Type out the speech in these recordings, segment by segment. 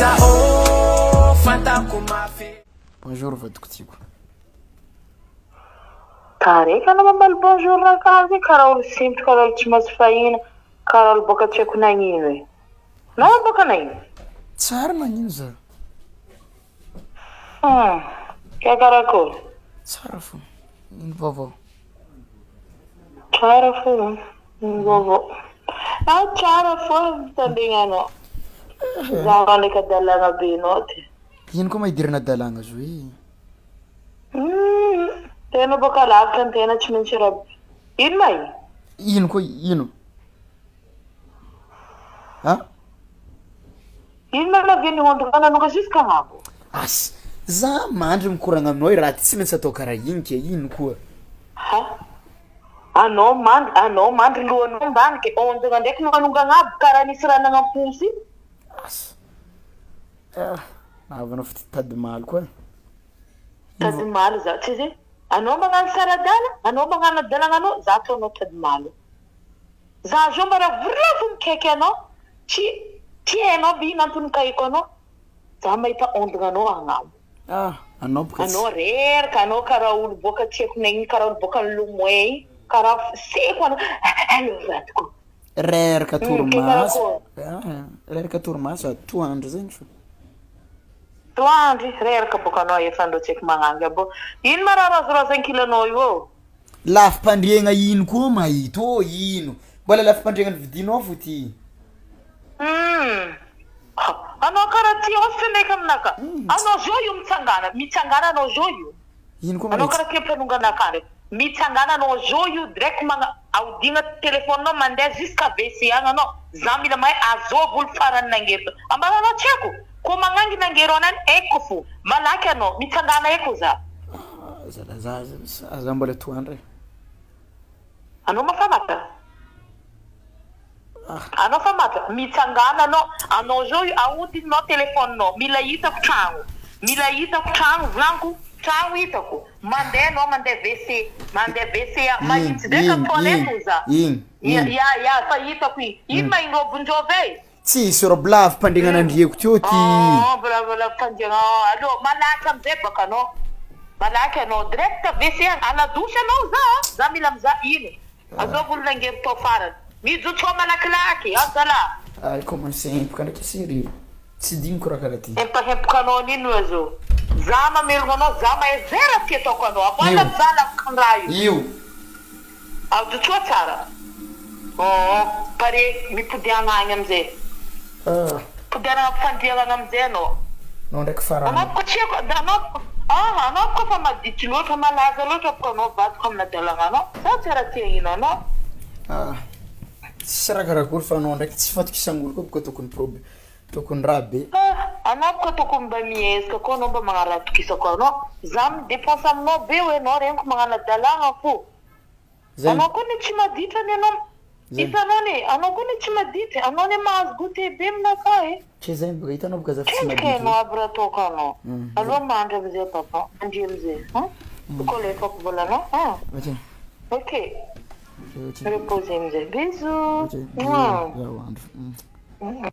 za ô fantako mafy. Bonjour vadiko tiako. Taraiky anao mamaly bonjour nakahy zay karaha olo simply karaha olo tsy mahazo fahina karaha olo boaka tsy haiko nagnino e. Anao boaka nagnino? Tsary nagnino za? Hum, ka karakory? Tsara fo. Ino vaovao? Tsara fo ino vaovao? Ah tsara fo mitandregny anao. Za ndraiky adalagna be anao ty. Ino koa ma idirana adalagna zo e? Hum, tena boaka lavitra antena tsy maintsy raha ino ma io? Ino koa ino? Ah? Ino ma navian'ny hondrona nanonga jusqu'à agnabo? As, za mandry mikoragna aminao i raha ty tsy maintsy atao karaha igny ke ino koa? Ha? Anao mandry, anao mandry lohanao ambany ke hondrona ndraiky manonga agnabo karaha nisy raha nagnaposy. As, ah, avanao fa ty tady maly koa. Tady maly za tsy izy. Anao magnano saradala, anao magnano adalagna anao, za ataonao tady maly. Za zao mba ravoravo mikaiky anao, tsy tsy hainao aby ino antony nikaiko anao, za mahita ondagna anao agnabo. Ah, anao boka tsy. Anao reraka, anao karaha olo boaka tsy haiko nagnino, karaha olo boaka nilomay igny, karaha seko anao, allo vadiko. Reraka Ke torimaso. karakory? Ah, reraka torimaso atoandro zegny fa. Atoandro, reraka boka anao efa andreo tsy haiko magnangy aby. Ino ma raha razorazo ankilanao io ô? Lafim-pandriagna ino koa mahita ô ino? Mbola lafim-pandriagna nividinao fo ty. Hum. Anao karaha ty ôsy ndraiky aminaka. Anao zao io mitsangana, mitsangana anao zao io. Ino koa Anao mahita? karaha ty mpanongana akany reo. Mitsangana anao zao io direct magna aodigna téléphone-nao mandeha jusqu'à WC agny anao. Za mila mahay azovy olo farany nangery. Ambaranao tsy haiko. Ko magnangy nangery anany haiko fo. Malaky anao, mitsangana eko za. Ah, zala za za mbola atoandro e. Anao mafamatra? Ah. Anao famatra? Mitsangana anao, anao zao io aodinao téléphone-nao. Mila hitako tragno. Mila hitako tragno volaniko, tragno hitako. Mandeha anao mandeha WC, mandeha WC a, mahitsy Igny, ndraiky igny, toilette igny, za. igny, Ya igny. ya ya fa hitako igny. Ino ma igny robon-jovy e? Tsisy robe lafim-pandriagna nandriako teo ty. Oh, bravo lafim-pandriagna. Allo, malaky amizay baka anao. Malaky anao direct WC agny. À la douche anao za, za mila mizaha ino. Azovy olo nangery tao farany. Mijotsoa malakilaky, azala. Ay, commence hempoka ndraiky sérieux. Tsy diniko raha karaha ty. Hempohempoka anao an'ino azo. Za mamelogna anao, za mahay zay raha ty ataoko anao. Aboaka Io. mizaha lafika raha io. Io. Ajotsoa tsara. Oh, pare mipodiana agny amizay. Ah, Podiana ampifandriagna amizay anao. anao ndraiky Anao farany. boka tsy haiko, anao ah, anao boka fa maditry loatra, malaza loatra boka anao vadiko amina dalagna anao. Za tsy raha tia hino anao. Ah, tsy raha karakory fa anao ndraiky tsy fatokisan'olo koa boka tokony prob tokony raha be. Ah, anao boka tokony mba miezaka koa anao mba magnano raha atokisako anao. Za midepense aminao be hoe anao regniko magnano adalagna fo. Zay. Anao koa ny tsy maditra ny anao. Zay. Hitanao ne, anao koa ny tsy maditra, anao ne mahazo goûter be aminakahy e. Ke zay boka hitanao boka za fa tsy Kendriky maditra. hainao aby raha ataoko anao. Aloha mandry amizay papa, mandry amizay. Hein? Toko alefako volanao. Hein? Ok. Ok. Ok. Reposer amizay. Bisous. Ok. Mouah. Zaho andro.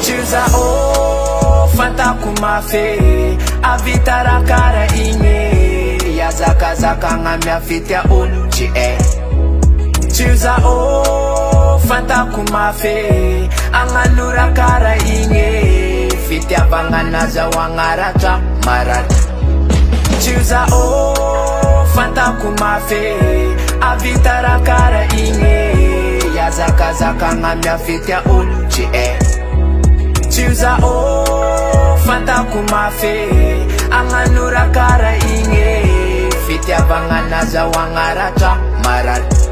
Tsy za ô fantako mafy avita raha karaha igny Iazakazakagna miafitia olo tsy hay. Tsy za ô fantako mafy agnano raha karaha igny Fitiavagna nazahoagna ratra maratra. Tsy za ô fantako mafy avita raha karaha igny Iazakazakagna miafitia olo tsy hay. Tsy za ô fantako mafy agnano raha karaha igny Fitiavagna nazahoagna ratra maratra.